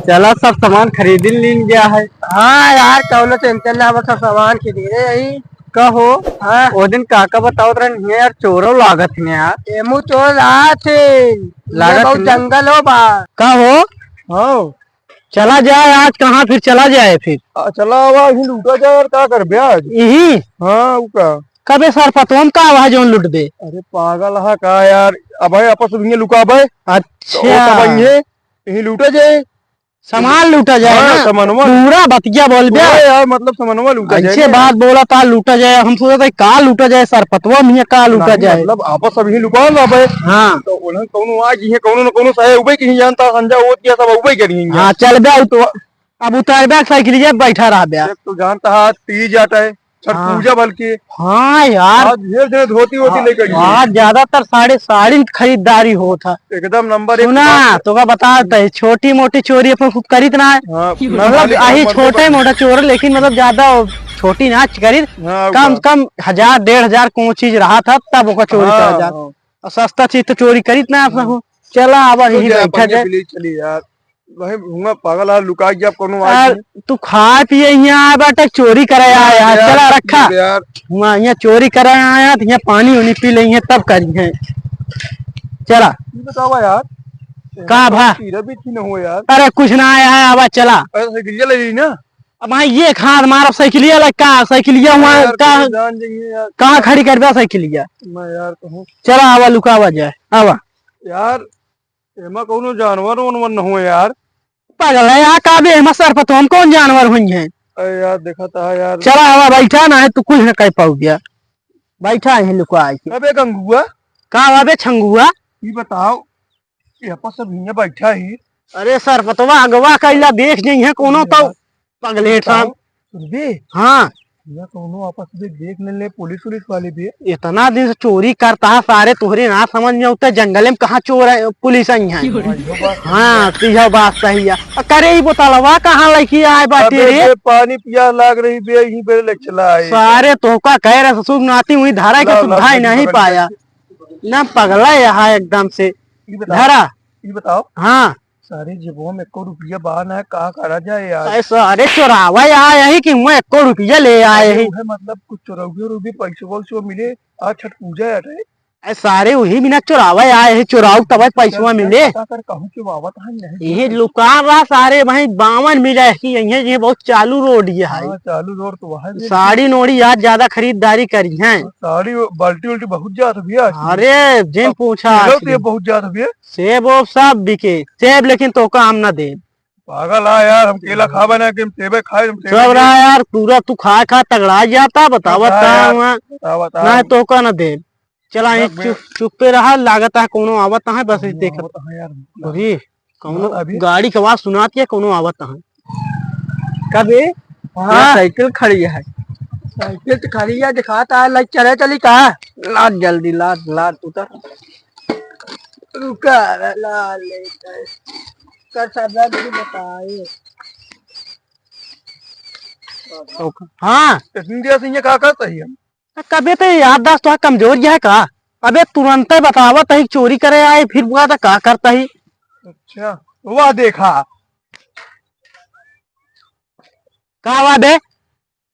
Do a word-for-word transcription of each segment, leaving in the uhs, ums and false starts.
चला, सब सामान खरीदिन लीन गया है। हाँ यार, कौनो टेंशन ना, बस सब सामान खरीदे यही। कहो, हाँ। वो दिन काका बतावत रहन हियाँ यार, चोरो लागत हियाँ यार। एमू चोर लागत है, लागत बहुत नहीं। जंगल हो बा। कहो, हो। चला जाए आज कहाँ, फिर चला जाए फिर। आ, चला आवा, यहीं लूटा जाए यार, का करबे आज? यही? हाँ, उ का? कबे सरपतवा में का वहाँ जौन लुटबे? अरे पागल हा का यार, अब है आपस में लुकाबे। अच्छा। ओ, तब यहीं, यहीं लूटा जाए। सामान लूटा जाए हाँ, ना? सामानवा। पूरा बतिया बोलबे। ओए यार, मतलब सामानवा लूटा जाए ऐसे ना। बात बोला था, लूटा जाए। हम सोचा था का लूटा जाए, सरपतवा में का लूटा नहीं, जाए? मतलब आपस सब ही लुका ना बे। हाँ। तो उन्हें कौनो आ जी है, कौनो न कौनो साहे उबे की ही जानता, संजा होत गया, सब उबे करी हैं। हाँ, चल बे, तो अब उतर बे, साइकिलिया बैठा रह बे। एक तो जानता है, तीज आटा है। छठ हाँ। पूजा बल्कि। हाँ यार। आज ढेर जने धोती वोती हाँ, लेके आई हैं। आज ज्यादातर साड़ी, साड़ी की खरीदारी होत है। एकदम नंबर एक सुना, बात है। तोका बता दे, छोटी मोटी चोरी अपन खूब करीत ना है। हाँ, ना, मतलब, ना, आही नंबर छोटे पर। मोटा चोर, लेकिन मतलब ज्यादा छोटी ना करीत। हाँ, कम हाँ। से कम हजार, डेढ़ हजार को चीज रहा था, तब ओका चोरी हाँ, करा जात। हाँ। और सस्ता चीज तो चोरी करीत ना आप हाँ। हो। चला, अब तो यहीं जा, बैठा अपन ये जाए। प्लीज चली यार। वही हुआ पागल हाल लुका के अब कोनो आ यार, गई। तू खाए पिए हियाँ आए बाटे, चोरी करे आए यार, यार, यार, चला रखा। यार। हुआ हियाँ चोरी करे आए हैं, तो हियाँ पानी उनी पी लेंगे, तब करी हैं। चला। ये बतावा यार। का भा? हीरा भी थी न हो यार। अरे कुछ ना आया है, आवा चला। अरे साइकिलिया ले ली ना। अब भाई ये खाद मारब साइकिलिया लग का, साइकिलिया हुआ यार, का, कहीं जान जाइए यार। कहाँ खड़ी करबे साइकिलिया? मैं यार कहूँ। चला आवा लुकावा जाए, आवा। यार एमा कौनो जानवर वानवर न हो यार। पागल है यार, का बे, एमा सरपतवा में कौन जानवर होइहैं? अरे यार, देखा था यार। चला, आवा, बैठा ना है, तू कुछ न कह पाऊ गया। बैठा है लुका आके। अबे गंगुआ। का बा बे छंगुआ? ई बताओ, ये अपन सब हियाँ बैठा ही। अरे सरपतवा, अगवा कैला देख जइहैं कौनो तो यार। पगलेट साहब। सुनबे? हाँ। हियाँ कौनो आपस में देख न ले, पुलिस उलिस वाले भी। इतना दिन से चोरी करता है सारे, तोहरे ना समझ में उठता, जंगले में कहाँ चोर है, पुलिस आई है। हाँ, इहो बात हाँ, सही तो यह बात सही है। अ, करे ई बोतलवा कहाँ लेके आए बाटे अबे रे? बे, पानी पियास लाग रही बे, यहीं पे ले चला आए। सारे तोहका कह रहे ससुर नाती हुई धारा के ला, ला, सुविधा ही ला, नहीं ला, पाया। ला। ना पगला यहाँ एकदम से। ई बताओ, धरा। ई बताओ। हाँ। सारे जेबवा में एको रुपया बा ना, का करा जाए यार? अरे सारे चोरावा आए ही कि हुआ एको रुपया ले आए अरे ही। उहे मतलब कुछ चोरौगे रुपये पैसवा वैसवा मिले, आज छठ पूजा है रे। अरे सारे उही बिना चोरावा आए ही, चोराऊ तब पैसवा चल, चल, मिले। पता कर कहूँ के बाबत है नहीं। ये लुका रहा सारे भाई बावन मिला है कि यही ये बहुत चालू रोड ये है। हाँ, चालू रोड तो वह है। साड़ी नोड़ी आज ज्यादा खरीदारी करी हैं। साड़ी बाल्टी उल्टी बहुत ज्यादा भैया। अरे जिन और पूछा केला तो ये बहुत ज्यादा भैया। सेब ओब सब बिके, सेब लेकिन तोका हम ना देब। पागल आ यार, हम केला खाबे ना कि हम सेबे खाए, हम सेबे सब रहा यार, पूरा तू खा खा तगड़ा जाता, बतावत का हुआ? बता, बता। ना तोका ना देब। चला, ना, एक मैं चुप, चुप्पे रहा, लागत है कौनो आवत है, बस कौनो देख। आवत है यार। अभी कौनो ना, अभी गाड़ी के आवाज सुनात है, कौनो आवत है। कबे? हाँ। साइकिल खड़ी है। साइकिल तो खड़ी है, दिखाता है, लाइक चले चली का? लाद जल्दी, लाद, लाद, उतर। रुका, ला ले, कर सब भी बताए। हाँ। इतनी देर से ये का करता है? कबे तो याददाश्त तो कमजोर है का? अबे तुरंते बतावत ही चोरी करे आए, फिर बुआ तो का करता ही? अच्छा, वाह देखा। का वाह बे?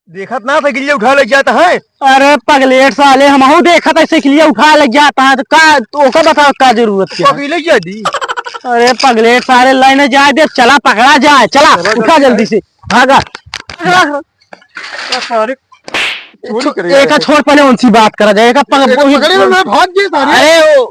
देखत ना साइकिलिया उठा ले जाता है। अरे पगलेट साले, हमहू देखत है साइकिलिया उठा ले जाता है, तो का, तो ओकर बताओ का जरूरत क्या है? पकड़ ले जा दी। अरे पगलेट साले, लाइन जाए दे, चला पकड़ा जाए, चला, चला, उठा चला, जल्दी चला। से, भागा। ए सारे, चोरी करे एक आए छोड़, पहले उनसे बात करा जाए, एक पकड़, एक पकड़े में भाग गए सारे। अरे वो,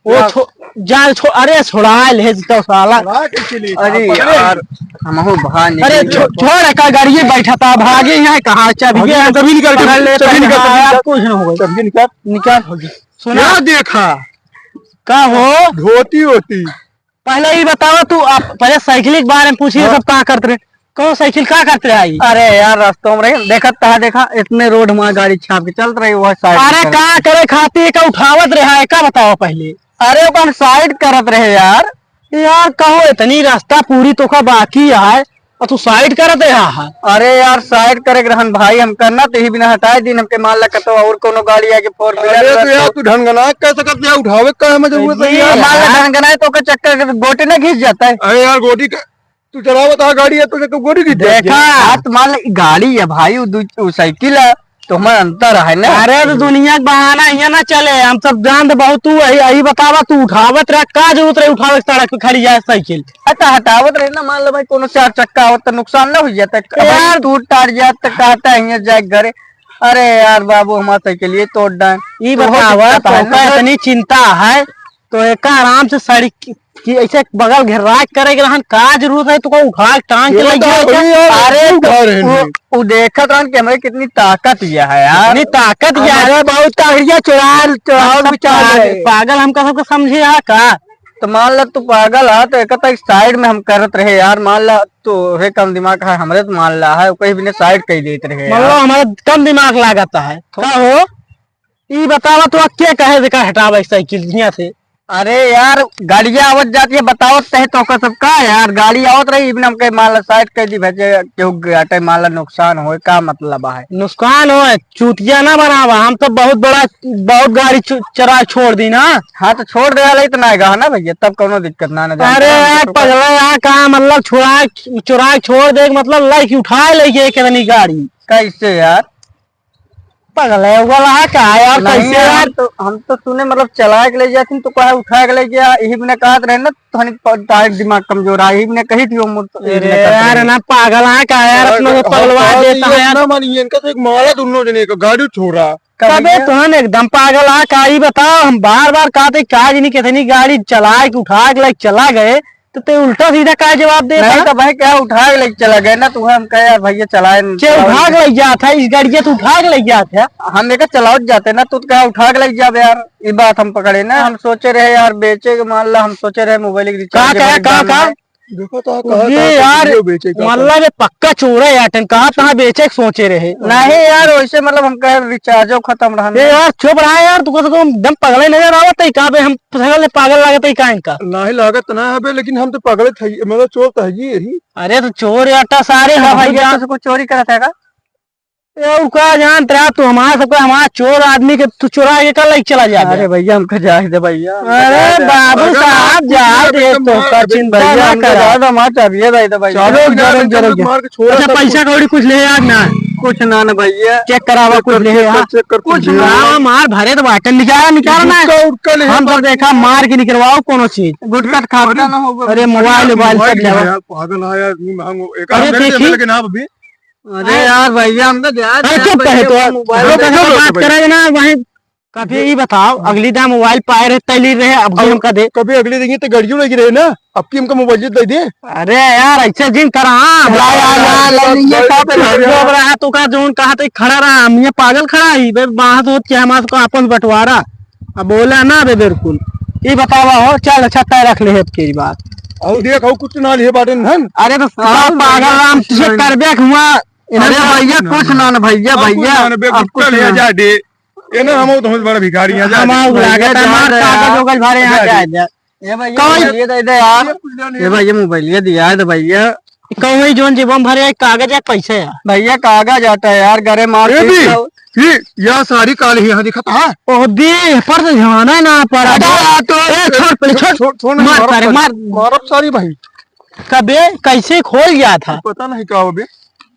वो क्या? छो-, जा छो-, अरे छोड़ा ले तो साला। छोड़ा कैसे ले? अरे पकड़े। यार, हमहू भाग अरे निकले। छो-, छोड़, का गाड़ी में बैठा था, भागे यहाँ कहाँ? चाबी भागे, है, चाबी निकाल, पकड़ ले, चाबी निकाल, हाँ, चाबी यार, निकाल। कुछ ना होगा। चाबी निकाल। निकाल। सुना? क्या देखा? का हो? धोती होती। पहले ई बतावा तू, आप पहले साइकिल के बारे में पूछी, हाँ। सब का करत रहे? कौन साइकिल का करत रहे आई? अरे यार, रास्ता में रहे, देखत तहा, देखा, इतने रोड में गाड़ी छाप के चलत रही, वह साइकिल अरे का करे खातिर का उठावत रहे है, का बतावा पहले? अरे ओकन साइड करत रहे यार। यार कहो, इतनी रास्ता पूरी तोका बाकी है, और तू साइड करत रहा है? अरे यार, साइड करे के रहन भाई, हम करना तो ही बिना हटाए दिन हमके मान ला कतो और कोनो गाड़ी आके फोर व्हीलर अरे तो यार, तू ढंगना कह सकत है, उठावे का है, मैं जरूरत नहीं है। मान ला ढंगना है तो ओकर चक्कर के गोटे ना घिस जाता है। अरे यार, गोटी का तू चलावत हा गाड़ी है, तुझे तो गोड़ी की देखा। हाँ, तो मान ले, गाड़ी है भाई, वो दू-, वो साइकिल है, तो हमारा अंतर है ना। अरे, तो दुनिया के बहाना हियाँ ना चले, हम सब जानत बहुत, तू यही, यही बतावा, तू उठावत रहा, का जरूरत रहे उठावे के सड़क पे खड़ी जाए साइकिल? अच्छा, हटावत रहे ना, मान लो भाई, कोनो चार चक्का आवत तो नुकसान ना हो जाता, यार। टूट टाट जात तो कहता है हियाँ जाए घरे। अरे यार बाबू, हमार साइकिल ये तोड़ डाल। ई तो बतावा, दिक्कत है तोका ना। इतनी चिंता है, तो एका आराम से सड़क की, की ऐसे बगल घेराव करे के रहन, का जरूरत है तोका उठा के टांग के ये लग तो जाए? वही यार, अरे तू तो उठा रहे वो, हैं। वो देखत रहन कि हमरे कितनी ताकत यह है यार। इतनी ताकत यह है। हमारे बहुत ताकत है, चुरा, चुरा हम सब विचार पाग-, है। पागल हमका सबके समझे है का? तो मान ला तू पागल है, तो एक तक साइड में हम करत रहे यार। मान ला तोरे कम दिमाग है, हमरे तो मान ला है, कहीं भी ने साइड कर देत रहे मान ला यार। हमारा कम दिमाग लागत है। का हो? ई बतावा तो के कहे से का हटावे साइकिल हियाँ से? अरे यार, गाड़िया आवत जाती है, बतावत तहे तो का सबका यार, गाड़ी आवत रही, इबन हमके मान ला साइड कर दी, भेजे केहू गाटे मान ला नुकसान होए, का मतलब है? नुकसान होए, चूतिया ना बनावा, हम तो बहुत बड़ा, बहुत गाड़ी चु-, चरा छोड़ दी ना। हाँ, तो छोड़ दे वाला इतना है ना भैया, तब कोनो दिक्कत ना, ना जान अरे पड़ा, हम यार, तो पगला यार, का मतलब, छुड़ा, चुरा के छोड़ दे, मतलब, लाइक उठा लेके कितनी गाड़ी। कैसे यार? पगले हुआ रहा का यार, नहीं कैसे यार, यार? तो हम तो सुने, मतलब, चला के ले जाथिन, तो कहा उठा के ले गया, यही मैंने कहत रहे ना, तो हनी प-, तार दिमाग कमजोर है, यही मैंने कही थी, वो मुड़ तो यही अरे मैंने कहत यार, रहे। ना पागल है का यार, अरे, अपना को हम पगलवा कहत देता ही है यार। ना मानिए, इनका तो एक मारा दोनों जने का, गाड़ी छोड़ा। कबे कहिए? तोहन एकदम पागल है का, ई बताओ, हम बार बार कहते का जनी कितनी गाड़ी चला के उठा के लेके चला गए, तो ते उल्टा सीधा का जवाब देता? नहीं तो भाई, क्या उठा के लेके चला गए ना, तो हम कहे, "यार भैया, चलाए न, के चलाओ।" उठा के लेके जात है, इस गाड़िया तो उठा के लेके जात है। हम लेकर चलाओ जाते ना, तो क्या उठा के लेके जाबे यार? ये बात हम पकड़े ना, हम सोचे रहे यार, बेचे के मान ला, हम सोचे रहे मोबाइल के रिचार्ज का, का, का, का? देखो तो कहा ये था, यार, बेचे का मतलब ये पक्का चोर है यार, कहाँ, कहाँ बेचे के सोचे रहे? नहीं यार, वैसे मतलब हम कहे रिचार्जो खत्म रहा ए ना। यार, चुप रहा यार, तू तो एकदम पगले नजर आवत है, का बे हम पागल, पागल लागत है का इनका? नाही लागत ना हबे, लेकिन हम तो पगले थे, मतलब चोर तो है ही यही। अरे तो चोर याटा सारे का हम भैया जान- तो कुछ चोरी करत है का? ए, और का जानत रहा तू, हमार सबके, हमार चोर आदमी के तू चुरा के का लइके चला जाबे? अरे भैया, हमका जाए दे भैया, हमका अरे जाए दे। बाबू अगर साहब, हम जाए दे, एकदम तो मार का देबे चिंता भैया, ना हमका करा। जाए दे, हमार चाबिया दे दे भैया। चलो, चलो, जरूर, जरूर, जरूर। मार के छोड़ा अच्छा, सब पैसा कुछ। कौड़ी कुछ ले आज ना? कुछ ना, ना भैया। चेक करावा, चेक कुछ कर, ले चेक आ। कर, चेक कर, कुछ कुछ ले ना, आ। मार भरे तो बाटन निकाल, निकाल ना। गुटखा उटखा ले हम सब भैया। देखा, मार के निकलवाओ कोनो चीज। गुटखा तो खाता अरे, ना होगा। अरे, मोबाइल, मोबाइल मोबाइल सब ले आओ। यार, पागल है यार, इतनी महंग हो। एक अरे, हम मेरे देखी। जैसे लेकिन आप अभी अरे यार भैया, हमका जाए दे अरे यार चुप भैया, कहे तो, मोबाइल हम दे दे। कैसे बात करे ना वहीं। कभी ये बताओ, अगली दाम मोबाइल पाए रहे, तैली रहे, अब भी अब हमका दे। कभी अगले दिन ये तो गड़ियों लगी रहे ना, अब की हमका मोबाइल दे दे। अरे यार, ऐसे जिन करा, हाँ, ला, ला, ला, ला, ला, ये का पे अरे लग यार। रहा है, तो का जोन कहा तो खड़ा रहा, हम ये पागल खड़ा ही, बे, बात होत क्या हमारे को आपस बंटवारा। अब बोला ना बे बिल्कुल। ई बतावा हो, चल अच्छा तय रख ले अब के बात। और देख, और कुछ ना लिए बाटे नन। अरे तो साला पागल राम तुझे करबे हुआ। अरे भैया, कुछ ना ना भैया, और कुछ भैया, ना ना बे, अब कुछ गुटखा ले ना। जा दे। ये ना हम बहुत बड़ा भिखारी हैं, जा हम दे। आऊ भैया, लागत है, जा मार दे कागज यार। ओगज भरे यहाँ जा जा दे। जा। ए भैया, कौन? मोबाइल ये दे दे यार। ये कुछ ना ए नहीं। भैया, मोबाइल ये दिया है तो भैया। कहूँ ही जोन जेबम भरे है, कागज है, पैसे है। भैया, कागज आता है यार, गरे मार ए पीट भी, जाओ। ये, या सारी काल ही यहाँ दिखत है। ओ दे, पर तो जमाना ना पड़ा। अरे यार, तो ए, छोड़, पहले छोड़। छोड़, छोड़, नहीं, मार, मारो सारे, सारी, मार। मारो सारी भाई। कबे, कैसे खोल गया था? पता नहीं का हो बे।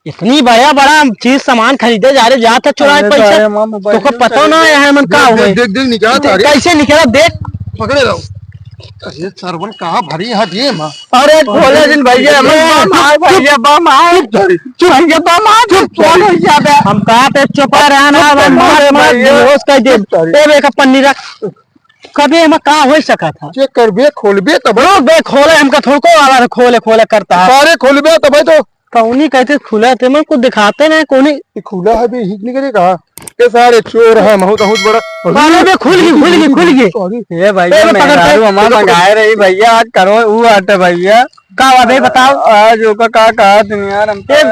इतनी बड़ा, बड़ा चीज सामान खरीदे जा रहे, जा था चुरा के अरे पैसा। सारे माँ, मोबाइल तोको पता ना है, मन का देख, हुए। देख, देख, निकाल दे, सारे। कैसे निकला, देख। पकड़े रहो। अरे सरवन, कहाँ भरी यहाँ दिए माँ? अरे खोले दिन भैया, अरे, बम आ, भैया, बम आ। चुप सारे। चुप भैया, बम आ, चुप, चुप कौन सारे। हो जाबे? हम कहा थे चुपा रहना, चुप बम मार, सारे मार, भैया। बेहोश कर दे। चुप सारे। ए बे, एक पन्नी रख। कबे एमा का हो सका था? चेक करबे, खोलबे तब। लो बे, खोले हमका थोड़को आवा था, खोले, खोले करता है। सारे खोलबे तब तो। कौनी कहते खुला थे, मैं कुछ दिखाते ना, कौनी। ये खुला है बे, हिक निकले कहा? ये सारे चोर है, बहुत, बहुत बड़ा। अरे बे, खुल गई, खुल गई, खुल गई। अरे। ए भैया, ए, पकड़, मेहरारू पकड़। हमार मंगाए रही भैया, आज करो, ऊ आटे भैया। का हुआ बे, बताओ। आज ओका का कहा तुम यार, हम ए,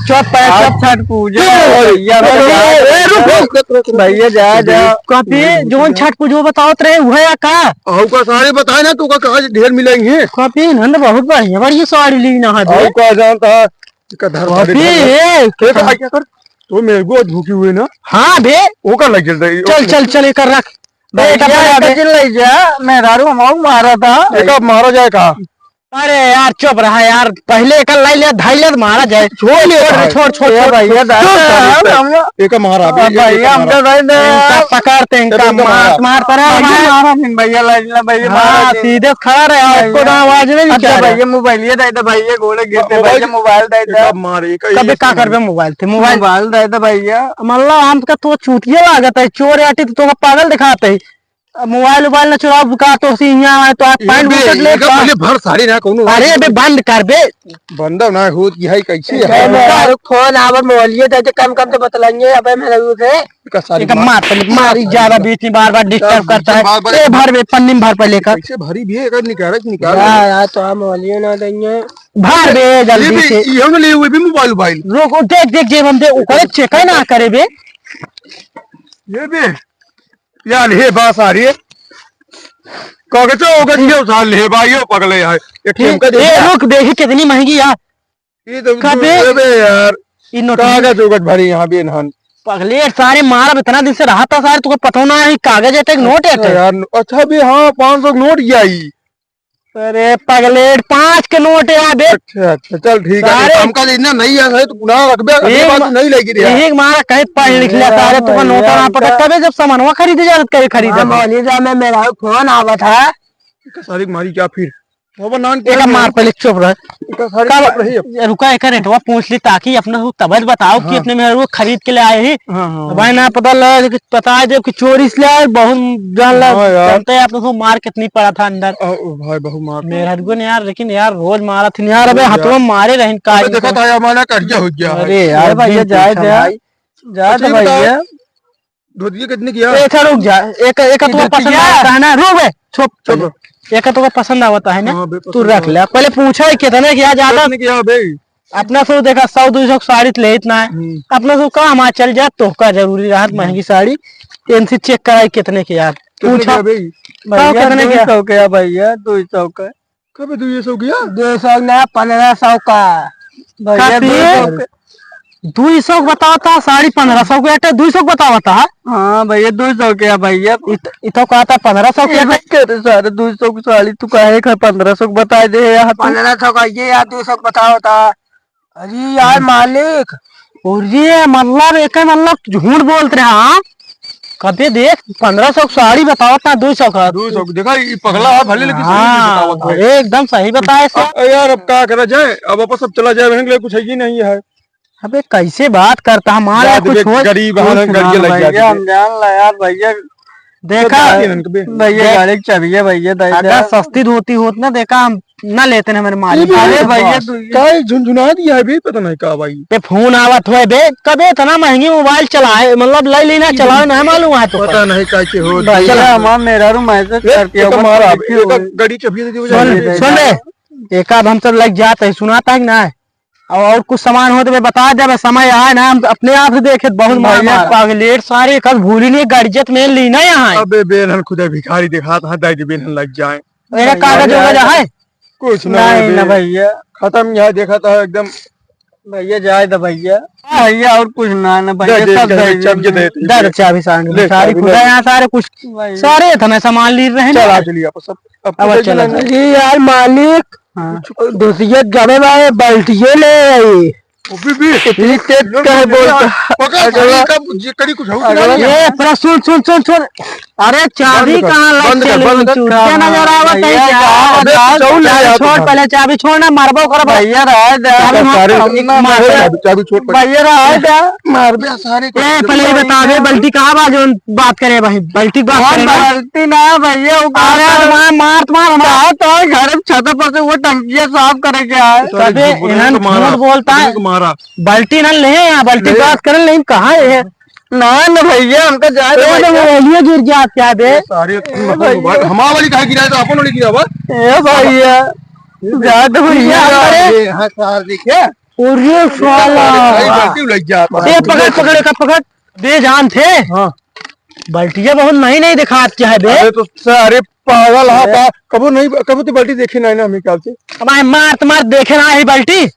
चुप है, आप चुप। छठ पूजा चुप। भैया, अरे, भैया। ए, रुक, रुक, रुक, रुक, रुक। भैया, जा, जा। कॉपी, जोन छठ पूजो बतावत रहे, उहे या का? अउ का सारे बताए ना, तू का कहा ढेर मिलेंगे। कॉपी, नंद बहुत बढ़िया, बढ़िया साड़ी ली ना है बे। अउ का जानता है, का धर कॉपी, साड़ी धर। ए, ए, का, क्या कर? तो मेरे को धोखी हुए ना। हाँ बे। वो का लग जल्दी। चल, चल, चल, एकर रख। भैया, बेटा, बना एकर दे। जिन लई जा, मेहरारू हमाऊ मारा था। एका मारा जाए का? अरे यार, चुप रहा यार, पहले एकर लाई ले, धाई ले, मारा जाए। छोड़ ले छोड़, भाई। छोड़, छोड़, ए छोड़, भैया, छोड़, दादा, छोड़, हम लोग एका मारा, अब एका भैया, हम मारा। तो नहीं दे इनका यार। पकड़ते, इनका इनका मार, मारा। मार, पर भैया, मारा। मारा फिर भैया, लाई ले, भैया, हाँ, मारा फिर। सीधे खड़ा रहे, आपको भैया। ना आवाज नहीं अच्छा, क्या रहा? भैया, मोबाइल ये दे दे, भैया, गोड़े गिरते, मोबाइल भैया, मोबाइल दे दे। एका मार, एका, कभी एका का मार। करबे मोबाइल थे, मोबाइल? मोबाइल दे दे, भैया। मतलब, हम का तो चूतिया लागत है, चोर आटी तो तोका पागल दिखाते है। अब मोबाइल उबाइल न चुराओ, का तो सी यहाँ आए तो आप ये पैंट बे, बुशर्ट ले ये का पा- पहले भर साड़ी ना कोनो अरे बे बंद कर बे। बंद ना हो, ये है कैसे है? ए, मेहरारू फोन आवा, मोहलिए दे दे, कम कम तो बतलाएंगे, अबे मेहरारू से। का साड़ी एक मार। मार, पहले मार, ज्यादा बीच में बार बार डिस्टर्ब करता है। बार बार ए, भर बे, पन्नी में भर पहले का। कैसे भरी भी है, अगर निकाले कि निकाले। यार, यार, तो हम मोहलिए ना देंगे। भर बे, ये जल्दी भी, से। ये हम ले हुए भी मोबाइल, मोबाइल। रुक, देख, देख, जेब हम दे, ओकरे चेक ना करे बे। ये बे, या ले बा सारी। कागजो ओगज ये उठा ले बा, यो पगले है। एक ए, ठेमका दे ए, दिया। रुक, देखी कितनी महंगी यार। ये तो कबे? अबे यार, ई नोट कागज ओगज भरी यहाँ बेनहन। पगले सारे मारब, इतना दिन से रहा था सारे, तुमको पता ना है कागज है, एक नोट है अच्छा तो। यार, अच्छा बे, हाँ, पाँच सौ के नोट ही आई। अरे पगलेट, पाँच के नोट है बे। अच्छा, अच्छा, चल ठीक है। सारे हमका लेना नहीं है, सही तो गुनाह रखबे, अगली एक बार मा-, तो नहीं लेगी रे यार। यही मारा कहीं पढ़ लिख लिया, अरे सारे तुमको भैया, नोटा ना पकड़, इनका तबे जब सामानवा खरीदे जात, कहीं खरीदे हाँ, ना। मोहलिया में मेरा फोन आवत है। इनका सारी मारी क्या फिर? बाबा नान एक मार पहले चुप रह। इनका सारी कब चुप रही अब। रुका, एक रेटवा पूछ ली, ताकि अपने को तबत बताओ कि हाँ। अपने मेहरारू खरीद के ले आए ही। हाँ, हाँ, अब हाँ। भाई ना पता लगा कि पता है जब कि चोरी से ले आए, बहुत जान ला, हाँ यार। जानते हैं आप लोग को मार कितनी पड़ा था अंदर। ओ, ओ भाई, बहुत मार पड़ा। मेहरारू ने यार, लेकिन यार रोज मारा थी यार, अबे अरे हाथों यार। में मारे रहन का अबे इनको। देखा था यार, हमारा कर्जा हो गया है। अरे यार, अरे भैया, दिल जाए पूछा दे। भाई। जाए ये दे बताओ, भैया। धोतिया कितने की है? ए, अच्छा रुक जा, एक, एक ये तो धोतिया पसंद आवता है ना, रुक बे, चुप, चुप। चुप। एक तो पसंद आवता है ना, हाँ बे, तू पसंद रख आवता ले। है। पहले पूछा है कितने की, आ ज्यादा कितने की है भाई? अपना से देखा, सौ दुई सौ की साड़ी तो लेत ना है। हम्म। अपना से कहा, हमारा चल जाए, तोहका जरूरी रहत हम्म। महंगी साड़ी, इनसे चेक कराई कितने के यार। कितने पूछा। के है भाई? भैया, कितने के? दुई सौ के है भैया, दुई सौ का। कबे दुई सौ के है? दुई सौ ना, पन्द्रह सौ का। भैया, का दुई सौ पे? के। दुई सौ के बतावता, साड़ी पन्द्रह सौ के, अटे दुई सौ के बतावता। हाँ भैया, दुई सौ के है भैया। इत-, इतो कहता पन्द्रह सौ के ये अटे। नहीं कहते सारे, दुई सौ की साड़ी तू काहे का पन्द्रह सौ के बताए दे यार तू? पन्द्रह सौ का ये यार, दुई सौ के बतावता। अरे यार मालिक, और ये मतलब एक मतलब झूठ बोलत रहा, हाँ? कबे देख, पन्द्रह सौ के साड़ी बतावत ना, दुई सौ का। दुई सौ के, देखा, ई पगला है भले, लेकिन सही हाँ, बतावत है। अरे एकदम सही बताए से। अब यार, अब का करा जाए, अब वापस सब चला जाए, बहन के लिए कुछ है ही नहीं है। अबे कैसे बात करता, हमारे यार, कुछ देख, हो, गरीब कुछ है, ना गरीब लग भैया, जाते। हम जान ला यार भैया, देखा, तो जाते हैं इनके बे। भैया, देख, गाड़ी के चाबी है भैया, दे अगर दे। सस्ती धोती होत ना, देखा, हम ना लेते ना हमारे मालिक। ये भी अरे है भैया, बात। तू ये काहे झुनझुना दिया है बे, पता नहीं का भाई। ये फोन आवत होए बे, कबे इतना महंगी मोबाइल चलाए, मतलब, ले लेना, चलाओ, नहीं मालूम है तो। पता नहीं का के हो भैया, दिया। हमार मेहरारू मैसेज ए, करती है, एक हमारा, देखियो। एक गाड़ी चाबी दे दियो सुन, जाए। सुन बे, एक आध हम सब लग जाते हैं, सुनाता है कि ना? और, और कुछ सामान हो तो मैं बता दे, बस समय आए ना, हम अपने आप से देखे, बहुत मार भैया, मार। पगलेट सारे, कल भूली नहीं, गड़ियत में ली ना यहाँ। अबे बेनहन खुदा भिखारी दिखात, हाँ, दाई दे बेनहन लग जाए। मेरा कागज भैया, वगैरह है? कुछ ना नहीं है ना बे। भैया। खत्म यहाँ देखा था एकदम। भैया जाए दो भैया। भैया और कुछ ना, ना भैया, दे दे, सब दे दे, दे। चाबी दे दे। दे दे चाबी सारे, ले, सारी चाबी खुदा ले। यहाँ सारे कुछ भैया। सारे इतना सामान ली रहे हैं चल, ना। आ चलिए, आप सब, अब अब कुछ चला नहीं। जाए। जी यार मालिक, हाँ। दोसिया जमे बाए बाल्टिए ले आई। वो भी, भी। इतनी तेज लो, कहे लो, बोलता। पकड़, अगला, पकड़, कब ये कड़ी कुछ हो अगला, नहीं है। ये पूरा सुन, सुन, सुन, सुन। अरे चाबी बंद कर, कहाँ लग बंद कर, चली? बंद कर। चूतिया नजर आवत है भैया, क्या? अबे, चाबी छोड़, पहले चाबी छोड़ ना, मारबो करबो। भैया रहा दे। चाबी मार, सारे मार। चाबी, चाबी छोड़ पहले। भैया रहा दे। मार बे सारे को। ए, पहले ये बता दे, बल्टी कहाँ बा जोन बात करे भाई? बल्टी बात करे ना। बल्टी ना भैया, वो अरे, मार, मार, मार, मार। तो घर में छत पर से वो टंकिया साफ करे क्या है? सारे कबे झूठ बोल रहे हैं, इन्हन तो मारा। झूठ बोलता है। इनको मारा। बल्टी ना ले, यहाँ बल्टी ले। बात करे, लेकिन कहाँ है? ना, ना भैया, हमका जाए दे ए, भैया। मोबाइलिया गिर जात क्या बे? ए, सारे ए, भैया। हमारा वाली काहे गिरा है, तो अपन वाली गिरा बा। ए भैया, जा दे भैया, ये, अरे। ये, हाँ, सार देखिए। और ये साला। भाई, गलती लग जाता है। ए, पकड़, पकड़, एका पकड़। बे जान थे। हाँ। बल्टिया बहुत नहीं, नहीं दिखात क्या है बे? अरे तो सारे पागल है अरे। बा। कबो नहीं, कबो तो बल्टी देखे नहीं ना, हमें ख्याल से। अब आए मार, तुम्हार देखे ना है बल्टी।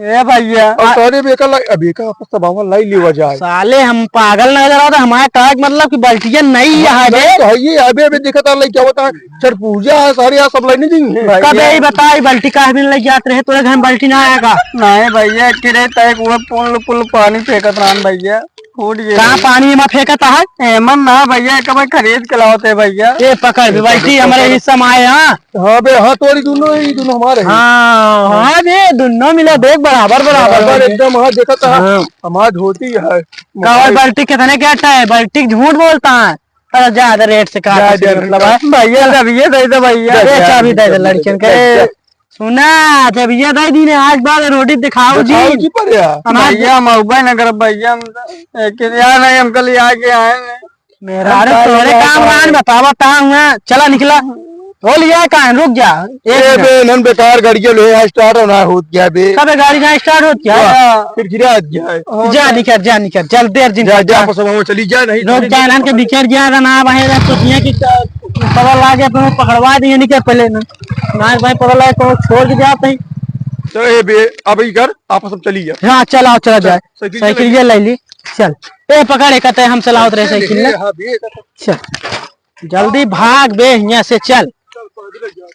ए भैया। और सारे बेका लाई, अबे का आपस में बावन लाई लेवा जाए। साले हम पागल नजर आवत, हमारे कहे के मतलब कि बल्टिया नहीं यहाँ नहीं, बे। तो है ये, अबे, अबे देखा था, लइका होता है, छठ पूजा है, सारे यहाँ सब लाइने दी हैं। भैया। कबे ही बताई, बल्टी काहे बिन लइ जात रहे, तोरे घर में बल्टी ना आएगा। नहीं भैया, किरे तय वो पुल, पुल पानी फेंकत रहन भैया, फूट गया कहाँ भैया। पानी में फेंकत है? एमन ना भैया, कबे खरीद के लावत है भैया। ये पकड़ बे, बल्टी हमारे हिस्सा में आए, हाँ। हाँ बे, हाँ, तोरी दोनों, ये दोनों हमारे हैं। हाँ, हाँ बे, दोनों मिला देख, बराबर, बराबर बराबर हो गए। एकदम, हाँ, देखा था, हाँ। हमार धोती है। का भाई, बल्टी कितने के अट्टा है? बल्टी झूठ बोलता है। अरे, ज्यादा रेट से का जा, कुछ जा, मतलब है? भैया, जब ये दे दे भैया। जा, ए, जा, चाबी दे दे जा, लड़कियन जा, के। जा। सुना, जब ये दे दी ने, आज बाद रोटी दिखाओ जी। दिखाओ जी पर यार। हमार भैया, हम अउबे न करब भैया, हम तो, ए, कि यार, नहीं, हमको ले आके आए हैं। मेरा, अरे, तोरे काम वान बतावा, कहाँ हुआ? चला, निकला। हो लिया, कहाँ? रुक जा। एक ए मिनट। बे, नन बेकार गाड़िया लो, यहाँ स्टार्ट होना होत गया बे। कबे गाड़ी ना स्टार्ट होत गया? वाह, फिर गिरा दिया है। जा, निकल, जा, निकल, चल, देर जिन जा, कर, जा, जा। बस अब चली जा, नहीं, रुक नहीं, जा, नहीं। इनके बिचर गया था ना, भाई, रात सोचिए कि क-, पता लागे, अपने पकड़वा दिए, निकल पहले ना। ना, भाई, पता लागे, कौन छोड़ के जाते हैं। तो ए बे, अब ई कर, आपस में चली जा। हाँ, चल, आओ, चला चल, जाए। साइकिल साइकिल ले ये ले ली, चल। ए, पकड़, एक कते हम चलावत रहे साइकिल ले। हाँ, बे, एक चल, जल्दी भाग बे, यहाँ से चल।